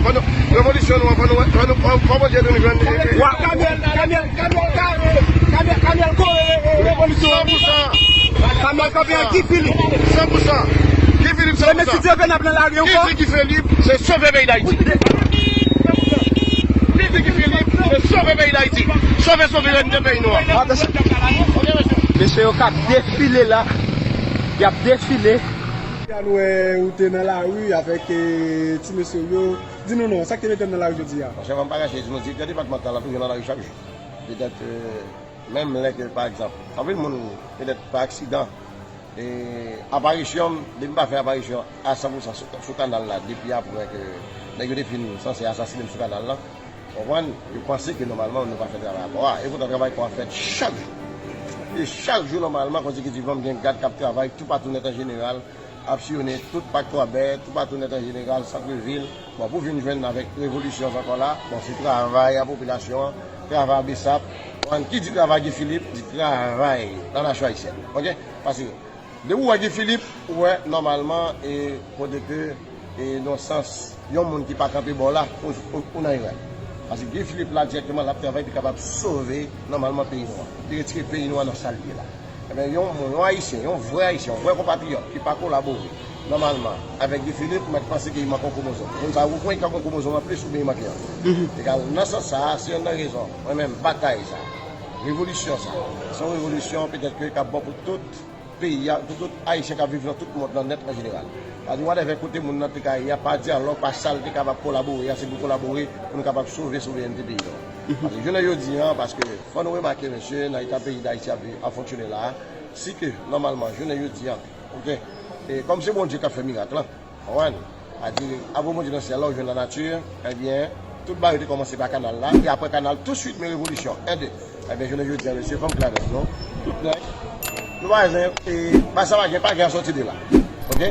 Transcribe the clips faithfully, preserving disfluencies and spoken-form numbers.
Revolisyon nou an, fò nou, fò nou, fò, fò Bondye nou jwenn. Wa, Kamyèl, Kamyèl, Kamyèl, Kamyèl, Kamyèl kore revolisyon an. San pou san. Kamyèl kanpe ak Guy Philippe. San pou san. Guy Philippe, san pou san. Mesye Dieuvene ap nan lari ankò. Ki di Guy Philippe, se sove peyi Dayiti. Ki di Guy Philippe, se sove peyi Dayiti. Sove souverènte peyi nou an. Atansyon. Ok, mesye. Mesye yo k ap defile la. Y ap defile. An wè ou te nan lari avèk, eh, ti mesye yo. Di nou non, sa k te mete n nan lari jodi a? Monchè, fò m pa kache di nou, direktè depatmantal la toujou nan lari chak jou. Petèt, eh, menm lè ke, pa egzanp, anpil moun, petèt pa aksidan, eh, aparisyon m, depi m pa fè aparisyon a san pou san sou, sou kanal la, depi apre ke nèg yo te fin sanse asasinen m sou kanal la, konprann, yo panse ke nòmalman nou pa fè travay a pò a. E poutan travay pò a fèt chak jou. E chak jou, nòmalman, konsekitivman, m gen gad k ap travay toupatou nèt an jeneral, ap siyone tout pak Twabè, toupatou nèt an jeneral, sant vil. Bon, pou vin jwenn avèk revolisyon sa ankò la, bon, se travay a popilasyon an, travay a BSAP. Konprann, ki di travay Guy Philippe, di travay lanasyon ayisyèn. Ok? Paske, depi w wè Guy Philippe, ou wè, nòmalman, e kote ke, e nan sans, yon moun ki pa kanpe bò la, ou, ou, ou nan erè. Paske Guy Philippe la, dirèkteman, l ap travay pou kapab sove, nòmalman, peyi nou an. Li retire peyi nou an nan sa l ye la. Ebyen, yon moun, yon Ayisyen, yon vrè Ayisyen, yon vrè konpatriyòt ki pa kolabore nòmalman avèk Guy Philippe, mwen panse ke li manke yon kwomozòm. Moun sa yo, ou konn ka gen yon kwomozòm anplis oubyen li manke yon. Egal, nan sans sa a, se youn nan rezon, mwen menm, batay sa a, revolisyon sa a, se yon revolisyon petèt ke k ap bon pou tout peyi a, pou tout Ayisyen k ap viv nan tout mond lan nèt an jeneral. Sa di, whatever kote moun nan te ka ye a, pa dyalòg, pa sa l te kapab kolabore a, se pou kolabore pou nou kapab sove souverènte peyi nou an. Paske jounen jodi a, paske fò nou remake, mesye, nan eta peyi Dayiti ap, ap fonksyone la a, si ke, nòmalman, jounen jodi a, ok, e kòm se Bondye k ap fè mirak lan, konprann? Sa di, apre Bondye nan syèl la, ou jwenn lanati, ebyen, tout bagay te kòmanse pa kanal la, e apre kanal, tousuit, men revolisyon, en, de. Ebyen, jounen jodi a, mesye, fò m klè avèk nou, tout nèg, nou pa zen, e, ba sa pa gen, pa gen a sòti de la. Ok?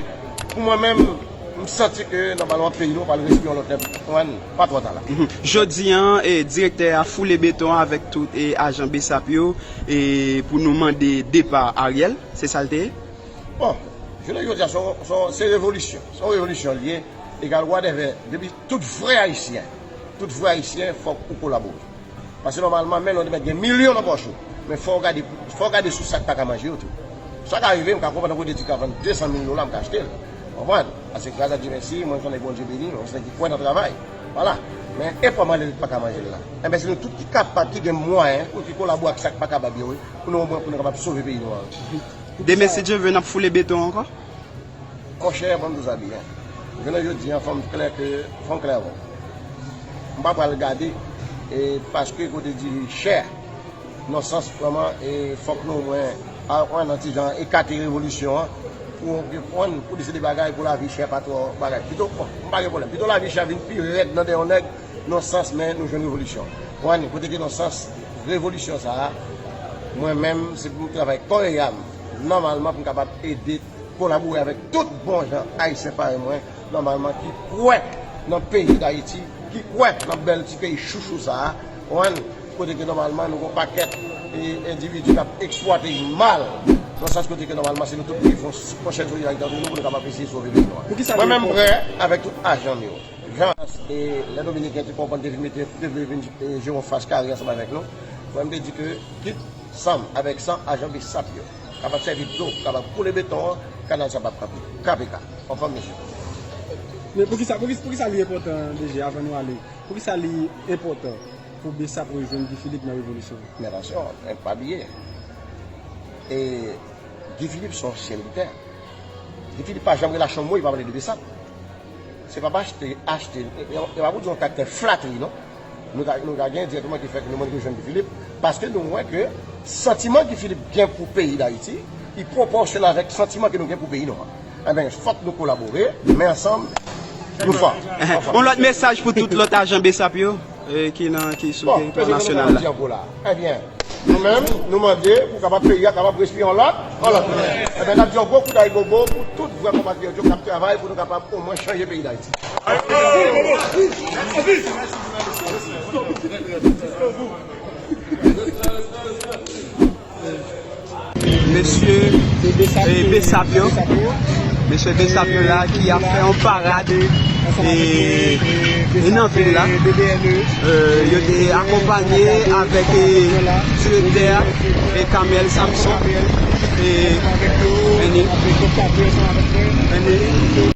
Pou mwen menm, m santi ke, nòmalman, peyi nou pral respire yon lòt lè, konprann? Pa twò ta la. Jodi a, e, direktè a foule beton avèk tout, e, ajan BSAP yo, e, pou nou mande depa Ariel, se sa l te ye? Bon, jounen jodi a, se yon, se yon, se revolisyon. Se yon revolisyon l ye, egal whatever, depi tout vrè Ayisyen, tout vrè Ayisyen, fòk ou kolabore. Paske nòmalman, men lè w te mèt gen milyon nan pòch ou, men fò w gade, fò w gade sou sa k pa ka manje yo tou. Sa ka rive, m ka konprann, tankou w te di ka vann de san mil dola, m ka achte l. Konprann? Paske gras a Dye mèsi, mwen se yon nèg Bondye beni, mwen se yon nèg ki kwè nan travay. Vwala. Men e pa malere ki pa ka manje l la. Enben, se nou tout ki kapab, ki gen mwayen, pou ki kolabore ak sa k pa kapab yo, wi, pou nou omwen, pou nou kapab sove peyi nou an. Demen, si Dye vle, n ap foule beton ankò? Monchè, ban m di w sa byen. Jounen jodi a, fò m klè ke, fò m klè avè w. M pa pral gade, e, paske kote di chè, nan sans vrèman, e, fòk nou omwen, a, an, nan ti jan, ekate revolisyon an, pou, pou, pou, pou di se de bagay, pou lavi chè pa twò bagay. Pito, bon, m pa gen pwoblèm. Pito lavi chè vin pi rèd nan dèyè yon nèg, nan sans, men nou jwenn revolisyon. Konprann? Kote ke nan sans revolisyon sa a, mwen menm, se pou m travay kò e yam, nòmalman, pou m kapab ede, kolabore avèk tout bon jan Ayisyen parèy mwen, nòmalman, ki kwè nan peyi Dayiti, ki kwè nan bèl ti peyi chouchou sa a, konprann? Kote ke nòmalman, nou gen yon pakèt, e, endividi k ap eksplwate mal, nan sans kote ke nòmalman, se nou tout ki fè yon chèn solidarite antre nou pou nou kapab eseye sove peyi nou an. Mwen menm, m prè avèk tout ajan m yo. Jan, e, lè Dominiken te konprann, te vin mete, te vle vin, e, jwe yon fas kare ansanm avèk nou. Mwen, m te di ke kit san m avèk san ajan BSAP yo kapab sèvi dlo, kapab koule beton an, kanal sa p ap kanpe. K P K, anfòm, mesye. Men poukisa, poukisa, poukisa li enpòtan, D G, avan nou ale? Poukisa li enpòtan pou BSAP rejwenn Guy Philippe nan revolisyon an? Men atansyon, pa bliye. E Guy Philippe se yon ansyen militè. Guy Philippe pa janm relache yon mo, li pa pale de BSAP. Se pa pa achte, achte, e, e, e pa pou di yon kaktè flatri, non. Nou ka, nou ka gen direkteman ki fè ke nou mande pou jwenn Guy Philippe, paske nou wè ke santiman Guy Philippe gen pou peyi Dayiti, li pwopòsyonèl avèk santiman ke nou gen pou peyi nou an. Enben, fòk nou kolabore, men ansanm, nou fò. Yon lòt mesaj pou tout lòt ajan BSAP yo, e, ki nan, ki sou teritwa nasyonal la. Bon, mesye, nou di ankò la. Ebyen, nou menm, nou mande pou kapab peyi a kapab respire yon lòt, yon lòt. Ebyen, n ap di yon gwo kout ayibobo pou tout vrè konpatriyòt yo k ap travay pou nou kapab omwen chanje peyi Dayiti. Mesye, e, BSAP yo. Mesye Bessap yo la ki ap fè yon parad e, e nan vil la. E, yo te akonpanye avèk, e, direktè a, e Camel Samson. E, men li, men li.